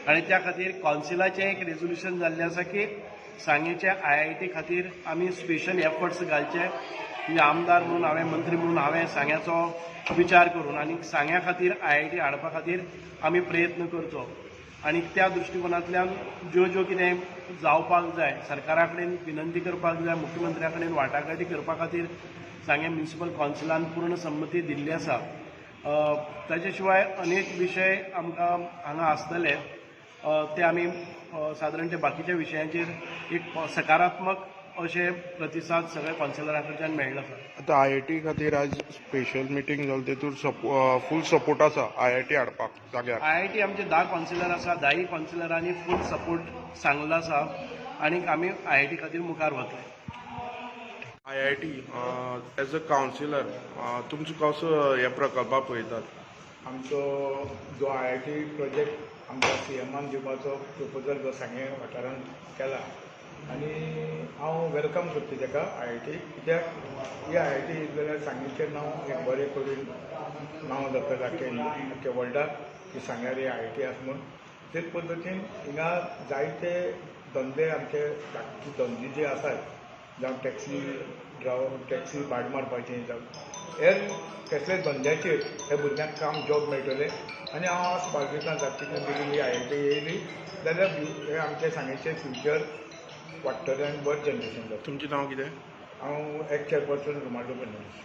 आनी त्या खातीर कौन्सिलाचें एक रेजोल्युशन जाल्लें आसा की सांगेच्या आयआयटी खातीर आमी स्पेशल एफर्ट्स घालचे. म्हणजे आमदार म्हणून हांवें, मंत्री म्हणून हांवें सांग्याचो विचार करून आनी सांग्या खातीर आयआयटी हाडपा खातीर आमी प्रयत्न करचो आनी त्या दृश्टिकोनांतल्यान ज्यो ज्यो कितें जावपाक जाय, सरकारा कडेन विनंती करपाक जाय, मुख्यमंत्र्या कडेन वाटाघाटी करपा खातीर सांगें म्युनिसिपल कौन्सिलान पूर्ण संमती दिल्ली आसा. ताचे शिवाय अनेक विशय आमकां हांगा आसतले, ते आमी सादारण ते बाकीच्या विशयांचेर एक सकारात्मक अशे प्रतिसाद सगळ्या कौन्सिलरां कडच्यान मेळ्ळो आसा. आतां आयआयटी खातीर आयज स्पेशल मिटींग जाली, तेतूर फूल सपोर्ट आसा आयआयटी हाडपाक जाग्यार? आयआयटी आमचे 10 कौन्सिलर आसा, 10 कौन्सिलरांनी फूल सपोर्ट सांगलो आसा आनी आमी आयआयटी खातीर मुखार वतले. आयआयटी, एज अ कावन्सिलर तुमचो कसो ह्या प्रकल्पाक पळयतात? आमचो जो आयआयटी प्रोजेक्ट आमच्या सीएमान दिवपाचो प्रपोजल जो सांगें वाठारांत केला आनी हांव welcome करता ताका आयआयटी, कित्याक ही आयआयटी येयली जाल्यार सांगेचें नांव एक बरें करून नांव जातलें आख्खे आख्खे वर्ल्डाक की सांग्यार ही आयआयटी आसा म्हूण. तेच पद्दतीन हिंगा जायते धंदे, आमचे धाकटे धंदे जे आसात, जावं टॅक्सी ड्रायव्हर, टॅक्सी भाड मारपाचें, जावं हेर कसले धंद्याचेर ह्या भुरग्यांक काम जॉब मेळटलें. आनी हांव आस बाळगितां जाता तितले बेगीन ही आयआयटी येयली जाल्यार हे आमचे सांगेचें फ्युचर वाडटलें आनी बरें जनरेशन जातलें. तुमचें नांव कितें? हांव एक्स चेअरपर्सन रोमाल्डो फर्नांडीस.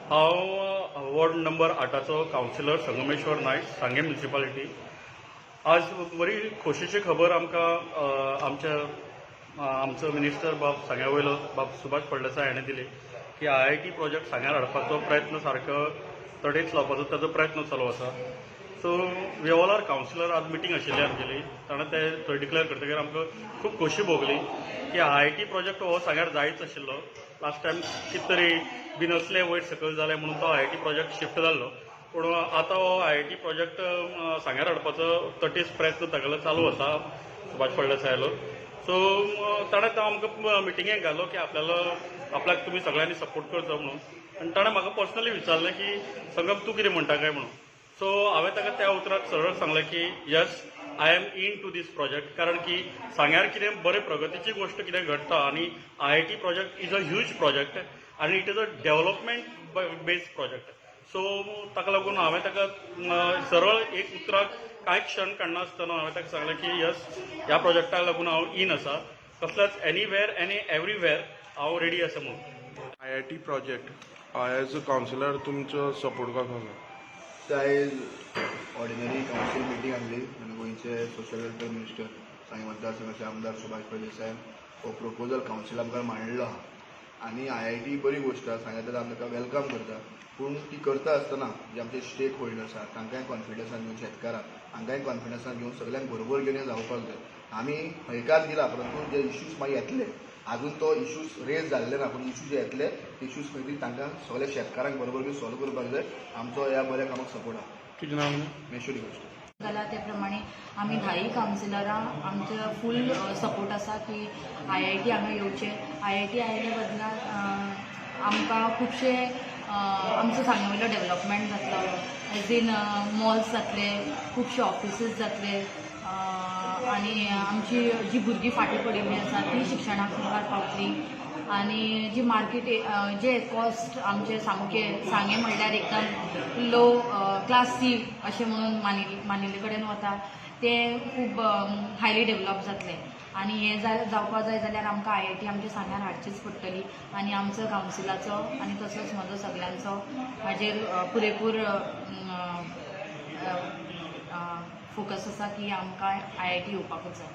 हांव वॉर्ड नंबर 8चो कावन्सिलर संगमेश्वर नायक, सांगें म्युनिसिपालिटी. आज बरी खोशीची खबर आमकां आमच्या आमचो मिनिस्टर बाब सांग्या वयलो बाब सुभाष फळदेसाय हाणें दिली की आयआयटी प्रोजेक्ट सांग्यार हाडपाचो प्रयत्न सारको तडीक लावपाचो ताजो प्रयत्न चालू आसा. So we all are councillor, आज मिटींग आशिल्ली आमगेली, ताणें ते थंय डिक्लेअर करतकीर आमकां खूब खोशी भोगली की आयआयटी प्रोजेक्ट हो सांग्यार जायच आशिल्लो. लास्ट टायम कितें तरी बिनसले, वयर सकयल जालें म्हणून तो आयआयटी प्रोजेक्ट शिफ्ट जाल्लो, पूण आतां हो आयआयटी प्रोजेक्ट सांग्यार हाडपाचो तटीस प्रयत्न तागेलो चालू आसा, सुभाष फळदेसायालो. सो ताणें तो आमकां मिटिंगेक घालो की आपल्याला आपल्याक तुमी सगळ्यांनी सपोर्ट करचो म्हणून. आनी ताणें म्हाका पर्सनली विचारलें की संगम, तूं कितें म्हणटा काय म्हणून. सो हांवें ताका त्या उतराक सरळ सांगलें की yes, I am in to this project, कारण की सांग्यार कितें बरें प्रगतीची गोश्ट कितें घडटा आनी IIT project is a huge project आनी it is a development based project. So ताका लागून हांवें ताका सरळ एक उतराक कांय क्षण काडनासतना हांवें ताका सांगलें की यस, ह्या प्रोजेक्टाक लागून हांव इन आसा, कसल्याच एनीवेर आनी एवरीवेर हांव रेडी आसा म्हणून. IIT project, as a councillor तुमचो सपोर्ट कसो आसा? आयज ऑर्डिनरी कावन्सील मिटींग आसली आनी गोंयचे सोशल वेलफेअर मिनिस्टर, सांगें मतदारसंघाचे आमदार सुभाष फळदेसाय हो प्रपोजल कावन्सिला मुखार मांडलेलो आहा. आनी आयआयटी बरी गोश्ट आसा सांग्यार, आमी ताका welcome करता, पूण ती करता आसतना जे आमचे स्टेक होल्डर्स आहा तांकांय कॉन्फिडन्सान घेवन, शेतकारांक हांकांय कॉन्फिडन्सान घेवन, सगल्यांक बरोबर घेवन हें जावपाक जाय. आमी हयकार दिला, परंतु जे इश्यूज मागीर येतले, अजून तो इश्यूज रेज जाल्ले ना, पूण इश्यू जे येतले ते इश्यूज मागीर तांकां सगल्या शेतकारांक बरोबर घेवन सॉल्व करपाक जाय. आमचो ह्या बऱ्या कामाक सपोर्ट आहा. तुजें नांव कितें? मेश्वरी गोश्ट. जाला ते प्रमाणे आमी 10 कावन्सिलरां आमचो फूल सपोर्ट आसा की आयआयटी हांगा येवचें. आयआयटी आयल्या बदला आमकां खुबशे आमचो सांगे वयलो डेवलपमेंट जातलो, एज इन मॉल्स जातले, खुबशे ऑफिसीस जातले आनी आमची जी भुरगीं फाटीं पडिल्लीं आसा ती शिक्षणाक मुखार पावतलीं. आनी जी मार्केट जे कॉस्ट आमचे सामके सांगें म्हणल्यार एकदम लो क्लास सी अशें म्हणून मानिल्ले कडेन वता, ते खूब हायली डेवलप जातले. आनी हें जावपा जाय जाल्यार आमकां आयआयटी आमच्या सांग्यार हाडचीच पडटली. आनी आमचो कावन्सिलाचो आनी तसोच म्हजो सगल्यांचो हाजेर पुरेपूर फोकस आसा की आमकां आयआयटी येवपाकूच जाय.